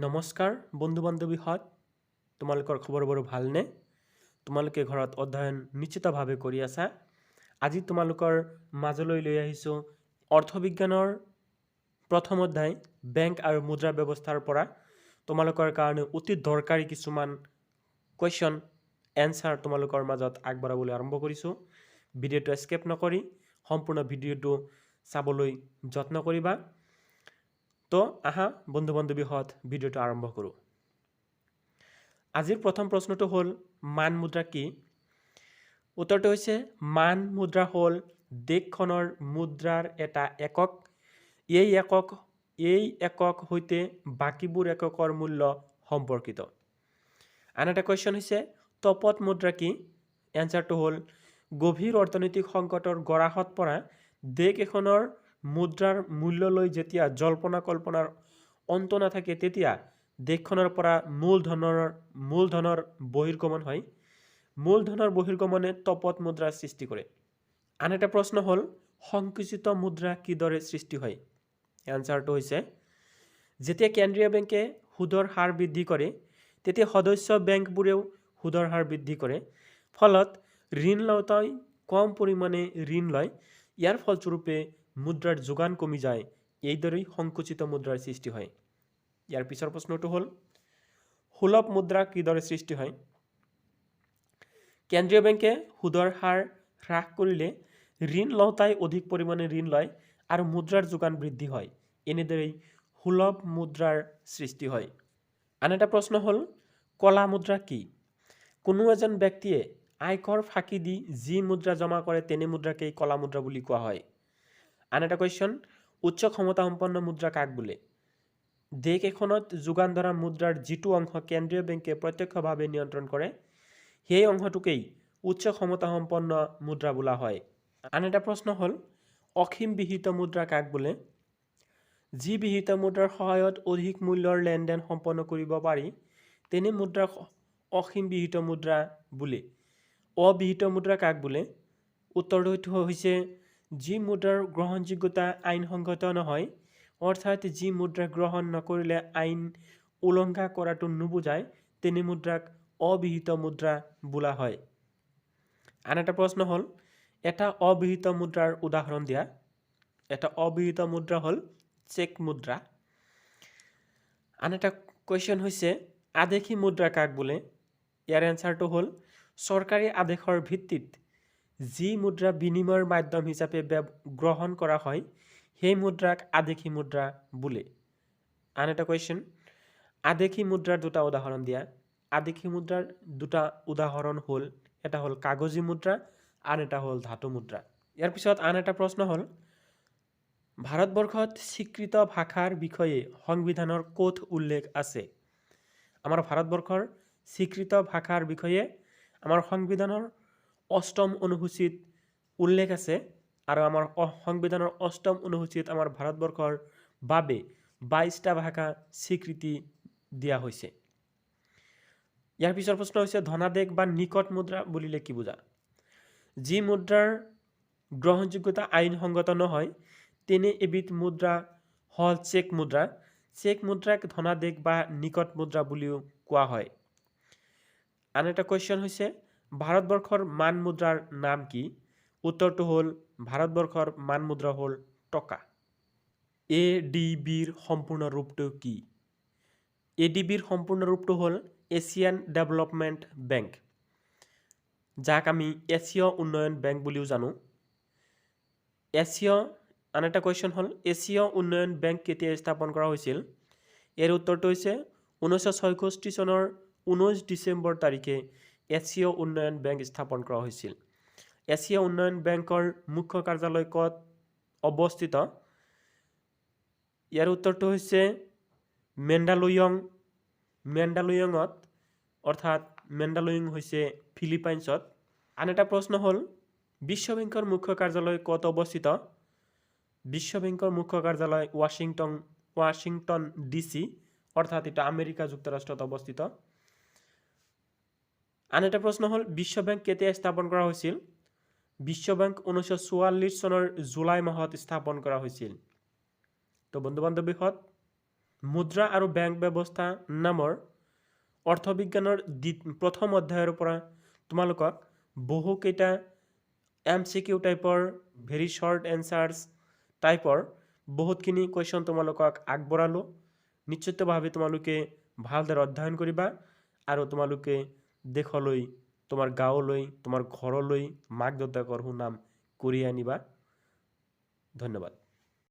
নমস্কাৰ বন্ধু বান্ধৱীহঁত, তোমালোকৰ খবৰ বাৰু ভালনে? তোমালোকে ঘৰত অধ্যয়ন নিশ্চিতভাৱে কৰি আছা। আজি তোমালোকৰ মাজলৈ লৈ আহিছোঁ অৰ্থবিজ্ঞানৰ প্ৰথম অধ্যায় বেংক আৰু মুদ্ৰা ব্যৱস্থাৰ পৰা তোমালোকৰ কাৰণে অতি দৰকাৰী কিছুমান কুৱেশ্যন এনচাৰ তোমালোকৰ মাজত আগবঢ়াবলৈ আৰম্ভ কৰিছোঁ। ভিডিঅ'টো স্কিপ নকৰি সম্পূৰ্ণ ভিডিঅ'টো চাবলৈ যত্ন কৰিবা। তো আহা বন্ধু বান্ধৱীহঁত, ভিডিঅ'টো আৰম্ভ কৰোঁ। আজিৰ প্ৰথম প্ৰশ্নটো হ'ল, মান মুদ্ৰা কি? উত্তৰটো হৈছে, মান মুদ্ৰা হ'ল দেশখনৰ মুদ্ৰাৰ এটা একক। এই একক সৈতে বাকীবোৰ এককৰ মূল্য সম্পৰ্কিত। আন এটা কুৱেশ্যন হৈছে, তপত মুদ্ৰা কি? এনচাৰটো হ'ল, গভীৰ অৰ্থনৈতিক সংকটৰ গৰাহত পৰা দেশ এখনৰ মুদ্ৰাৰ মূল্যলৈ যেতিয়া জল্পনা কল্পনাৰ অন্ত নাথাকে, তেতিয়া দেশখনৰ পৰা মূলধনৰ বহিৰ্গমন হয়। মূলধনৰ বহিৰ্গমনে তপত মুদ্ৰাৰ সৃষ্টি কৰে। আন এটা প্ৰশ্ন হ'ল, সংকুচিত মুদ্ৰা কিদৰে সৃষ্টি হয়? এনচাৰটো হৈছে, যেতিয়া কেন্দ্ৰীয় বেংকে সুদৰ হাৰ বৃদ্ধি কৰে, তেতিয়া সদস্য বেংকবোৰেও সুদৰ হাৰ বৃদ্ধি কৰে। ফলত ঋণ লওঁতাই কম পৰিমাণে ঋণ লয়। ইয়াৰ ফলস্বৰূপে মুদ্ৰাৰ যোগান কমি যায়। এইদৰেই সংকুচিত মুদ্ৰাৰ সৃষ্টি হয়। ইয়াৰ পিছৰ প্ৰশ্নটো হ'ল, সুলভ মুদ্ৰা কিদৰে সৃষ্টি হয়? কেন্দ্ৰীয় বেংকে সুদৰ হাৰ হ্ৰাস কৰিলে ঋণ লওঁতাই অধিক পৰিমাণে ঋণ লয় আৰু মুদ্ৰাৰ যোগান বৃদ্ধি হয়। এনেদৰেই সুলভ মুদ্ৰাৰ সৃষ্টি হয়। আন এটা প্ৰশ্ন হ'ল, কলা মুদ্ৰা কি? কোনো এজন ব্যক্তিয়ে আয়কৰ ফাঁকি দি যি মুদ্ৰা জমা কৰে, তেনে মুদ্ৰাকেই কলা মুদ্ৰা বুলি কোৱা হয়। আন এটা কুৱেশ্যন, উচ্চ ক্ষমতাসম্পন্ন মুদ্ৰা কাক বোলে? দেশ এখনত যোগান ধৰা মুদ্ৰাৰ যিটো অংশ কেন্দ্ৰীয় বেংকে প্ৰত্যক্ষভাৱে নিয়ন্ত্ৰণ কৰে, সেই অংশটোকেই উচ্চ ক্ষমতাসম্পন্ন মুদ্ৰা বোলা হয়। আন এটা প্ৰশ্ন হ'ল, অসীম বিহিত মুদ্ৰা কাক বোলে? যি বিহিত মুদ্ৰাৰ সহায়ত অধিক মূল্যৰ লেনদেন সম্পন্ন কৰিব পাৰি, তেনে মুদ্ৰাক অসীম বিহিত মুদ্ৰা বোলে। অবিহিত মুদ্ৰা কাক বোলে? উত্তৰটো হৈছে, যি মুদ্ৰাৰ গ্ৰহণযোগ্যতা আইনসংগত নহয়, অৰ্থাৎ যি মুদ্ৰা গ্ৰহণ নকৰিলে আইন উলংঘা কৰাটো নুবুজায়, তেনে মুদ্ৰাক অবিহিত মুদ্ৰা বোলা হয়। আন এটা প্ৰশ্ন হ'ল, এটা অবিহিত মুদ্ৰাৰ উদাহৰণ দিয়া। এটা অবিহিত মুদ্ৰা হ'ল চেক মুদ্ৰা। আন এটা কুৱেশ্যন হৈছে, আদেশী মুদ্ৰা কাক বোলে? ইয়াৰ এনচাৰটো হ'ল, চৰকাৰী আদেশৰ ভিত্তিত যি মুদ্ৰা বিনিময়ৰ মাধ্যম হিচাপে গ্ৰহণ কৰা হয়, সেই মুদ্ৰাক আদেশী মুদ্ৰা বোলে। আন এটা কুৱেশ্যন, আদেশী মুদ্ৰাৰ দুটা উদাহৰণ দিয়া। আদেশী মুদ্ৰাৰ দুটা উদাহৰণ হ'ল, এটা হ'ল কাগজী মুদ্ৰা, আন এটা হ'ল ধাতু মুদ্ৰা। ইয়াৰ পিছত আন এটা প্ৰশ্ন হ'ল, ভাৰতবৰ্ষত স্বীকৃত ভাষাৰ বিষয়ে সংবিধানৰ ক'ত উল্লেখ আছে? আমাৰ ভাৰতবৰ্ষৰ স্বীকৃত ভাষাৰ বিষয়ে আমাৰ সংবিধানৰ অষ্টম অনুসূচীত উল্লেখ আছে আৰু আমাৰ সংবিধানৰ অষ্টম অনুসূচীত আমাৰ ভাৰতবৰ্ষৰ বাবে 22টা ভাষা স্বীকৃতি দিয়া হৈছে। ইয়াৰ পিছৰ প্ৰশ্ন হৈছে, ধনাদেশ বা নিকট মুদ্ৰা বুলিলে কি বুজা? যি মুদ্ৰাৰ গ্ৰহণযোগ্যতা আইনসংগত নহয়, তেনে এবিধ মুদ্ৰা হ'ল চেক মুদ্ৰা। চেক মুদ্ৰাক ধনাদেশ বা নিকট মুদ্ৰা বুলিও কোৱা হয়। আন এটা কুৱেশ্যন হৈছে, ভাৰতবৰ্ষৰ মান মুদ্ৰাৰ নাম কি? উত্তৰটো হ'ল, ভাৰতবৰ্ষৰ মান মুদ্ৰা হ'ল টকা। এ ডি বিৰ সম্পূৰ্ণ ৰূপটো কি? এ ডি বিৰ সম্পূৰ্ণ ৰূপটো হ'ল এছিয়ান ডেভেলপমেণ্ট বেংক, যাক আমি এছীয় উন্নয়ন বেংক বুলিও জানো। আন এটা কুৱেশ্যন হ'ল, এছীয় উন্নয়ন বেংক কেতিয়া স্থাপন কৰা হৈছিল? ইয়াৰ উত্তৰটো হৈছে, 1966 চনৰ 19 ডিচেম্বৰ তাৰিখে এছীয় উন্নয়ন বেংক স্থাপন কৰা হৈছিল। এছীয় উন্নয়ন বেংকৰ মুখ্য কাৰ্যালয় ক'ত অৱস্থিত? ইয়াৰ উত্তৰটো হৈছে মেণ্ডালুয়ঙত, অৰ্থাৎ মেণ্ডালুয়ং হৈছে ফিলিপাইনছত। আন এটা প্ৰশ্ন হ'ল, বিশ্ব বেংকৰ মুখ্য কাৰ্যালয় ক'ত অৱস্থিত? বিশ্ব বেংকৰ মুখ্য কাৰ্যালয় ৱাশ্বিংটন ডিচি, অৰ্থাৎ এইটো আমেৰিকা যুক্তৰাষ্ট্ৰত অৱস্থিত। আন এটা প্ৰশ্ন হ'ল, বিশ্ব বেংক কেতিয়া স্থাপন কৰা হৈছিল? বিশ্ব বেংক 1944 চনৰ জুলাই মাহত স্থাপন কৰা হৈছিল। তো বন্ধু বান্ধৱীহঁত, মুদ্ৰা আৰু বেংক ব্যৱস্থা নামৰ অৰ্থবিজ্ঞানৰ প্ৰথম অধ্যায়ৰ পৰা তোমালোকক বহুকেইটা এমচিকিউ টাইপৰ, ভেৰি শ্বৰ্ট এনচাৰ্ছ টাইপৰ বহুতখিনি কুৱেশ্যন তোমালোকক আগবঢ়ালোঁ। নিশ্চিতভাৱে তোমালোকে ভালদৰে অধ্যয়ন কৰিবা আৰু তোমালোকে দেশলৈ, তোমাৰ গাঁৱলৈ, তোমাৰ ঘৰলৈ, মাক দেউতাকৰ সুনাম কঢ়িয়াই আনিবা। ধন্যবাদ।